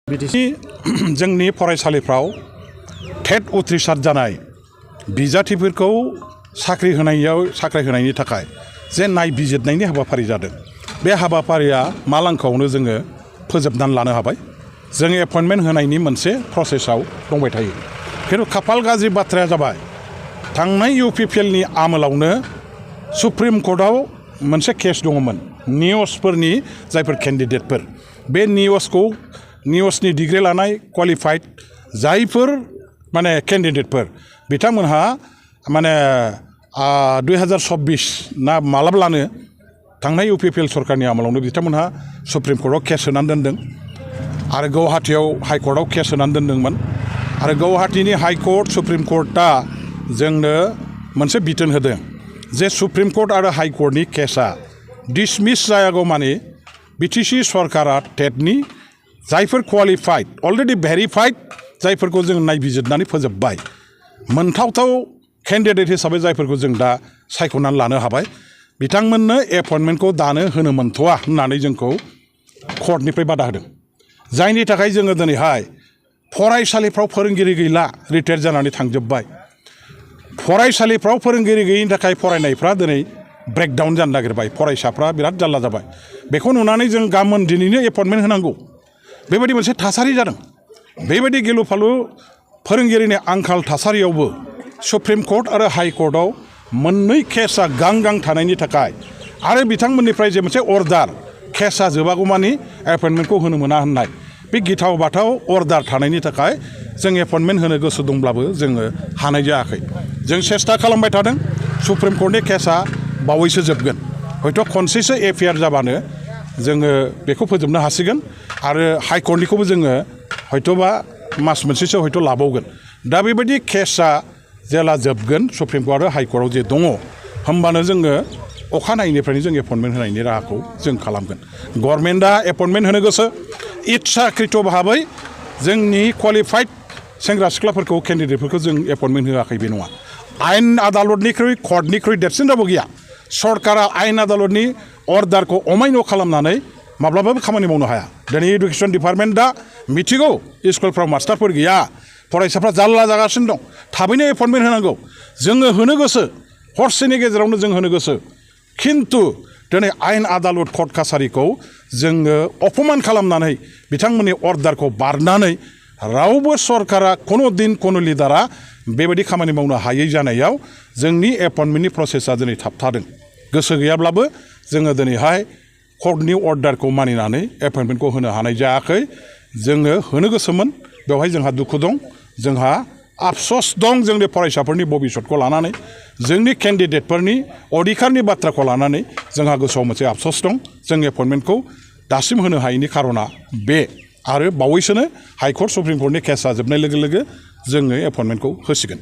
BTC जोंनि फरायसालिफ्राव टेट उथ्रिसार जानाय बिजाथिफोरखौ साख्रि होनायनि थाखाय जे नायबिजिरनायनि हाबाफारि जादों। बे हाबाफारिया मालांखावनो जोङो फोजोबनानै लानो हाबाय। जों एपइन्टमेन्ट होनायनि मोनसे प्रसेसआव दंबाय थायो। खिन्थु खाफाल गाज्रि बाथ्राया जाबाय थांनाय UPPLनि आमोलावनो सुप्रिम कर्टआव मोनसे केस दङमोन नियसफोरनि जायफोर केन्डिडेटफोर बे नियसनि डिग्री लानाय क्वालिफाइड जायफोर माने केन्डिडेटफोर बिथांमोनहा माने 2026 ना मालाब्लानो थांनाय UPPL सरकारनि आमोलावनो बिथांमोनहा सुप्रिम कर्टआव केस होनानै दोनदों आरो गुवाहाटीयाव हाइकर्टआव केस होनानै दोनदोंमोन आरो गुवाहाटीनि हाइकर्ट सुप्रिम कर्टआ जोंनो मोनसे बिथोन होदों जे सुप्रिम कर्ट आरो हाइकर्टनि केसआ डिसमिस जायागौमानि बिटिसि सरकारा टेटनि जायफोर क्वालिफाइड अलरेडि भेरिफाइड जायफोरखौ जों नायबिजिरनानै फोजोबबाय मोनथावथाव केन्डिडेट हिसाबै जायफोरखौ जों दा सायख'नानै लानो हाबाय बिथांमोननो एपइन्टमेन्टखौ दानो होनो मोनथ'वा होननानै जोंखौ कर्टनिफ्राय बादा होदों। जायनि थाखाय जोङो दिनैहाय फरायसालिफ्राव फोरोंगिरि गैला, रिटायार जानानै थांजोब्बाय। फरायसालिफ्राव फोरोंगिरि गैयिनि थाखाय फरायनायफ्रा दिनै ब्रेकडाउन जानो नागिरबाय, फरायसाफ्रा बिराद जारला जाबाय। बेखौ नुनानै जों गाबोन दिनैनो एपइन्टमेन्ट होनांगौ बेबायदि मोनसे थासारि जादों। बेबायदि गिलु फालु फोरोंगिरिनि आंखाल थासारियावबो सुप्रिम कर्ट आरो हाइकर्टआव मोननै केसआ गां थानायनि थाखाय आरो बिथांमोननिफ्राय जे मोनसे अर्डार केसआ जोबागौमानि एपइन्टमेन्टखौ होनो मोना होननाय बे गिथाव बाथाव अर्डार थानायनि थाखाय जों एपइन्टमेन्ट होनो गोसो दंब्लाबो जोङो हानाय जायाखै। जों सेस्था खालामबाय थादों। सुप्रिम कर्टनि केसआ बावैसो जोबगोन। हयथ' खनसेसो एफआइआर जाबानो जोङो बेखौ फोजोबनो हासिगोन आरो हाइकर्टनिखौबो जोङो हयथ'बा मास मोनसेसो हयथ' लाबावगोन। दा बेबायदि केसआ जेला जोबगोन सुप्रिम कर्ट आरो हाइकर्टआव जे दङ होमबानो जोङो अखानायैनिफ्रायनो जों एपइन्टमेन्ट होनायनि राहाखौ जों खालामगोन। गभर्नमेन्टआ एपइन्टमेन्ट होनो गोसो इच्छाकृत भाबै जोंनि क्वालिफाइड सेंग्रा सिख्लाफोरखौ केन्डिडेटफोरखौ जों एपइन्टमेन्ट होआखै बे नङा। आयेन आदालतनिख्रुइ कर्टनिख्रुइ देरसिन रावबो गैया। सरकारा आयेन आदालतनि अर्डारखौ अमायन' खालामनानै माब्लाबाबो खामानि मावनो हाया। दिनै एडुकेसन डिपार्टमेन्टआ मिथिगौ स्कुलफ्राव मास्टारफोर गैया, फरायसाफ्रा जारला जागासिनो दं, थाबैनो एपइन्टमेन्ट होनांगौ। जोङो होनो गोसो, हरसेनि गेजेरावनो जों होनो गोसो। खिन्थु दिनै आयेन आदालत कर्ट कासारिखौ जोङो अपमान खालामनानै बिथांमोननि अर्डारखौ बारनानै रावबो सरकारा कुनु लिडारा बेबायदि खामानि मावनो हायै जानायाव जोंनि एपइन्टमेन्टनि प्रसेसा दिनै थाबथादों। गोसो गैयाब्लाबो जोङो दिनैहाय कर्टनि अर्डारखौ मानिनानै एपइन्टमेन्टखौ होनो हानाय जायाखै। जोङो होनो गोसोमोन, बेवहाय जोंहा दुखु दं, जोंहा आफस'स दं। जोंनि फरायसाफोरनि भबिसतखौ लानानै जोंनि केन्डिडेटफोरनि अधिकारनि बाथ्राखौ लानानै जोंहा गोसोआव मोनसे आफस'स दं। जों एपइन्टमेन्टखौ दासिम होनो हायैनि खारना बे आरो बावैसोनो हाइकर्ट सुप्रिम कर्टनि केसआ जोबनाय लोगो लोगो जोङो एपइन्टमेन्टखौ होसिगोन।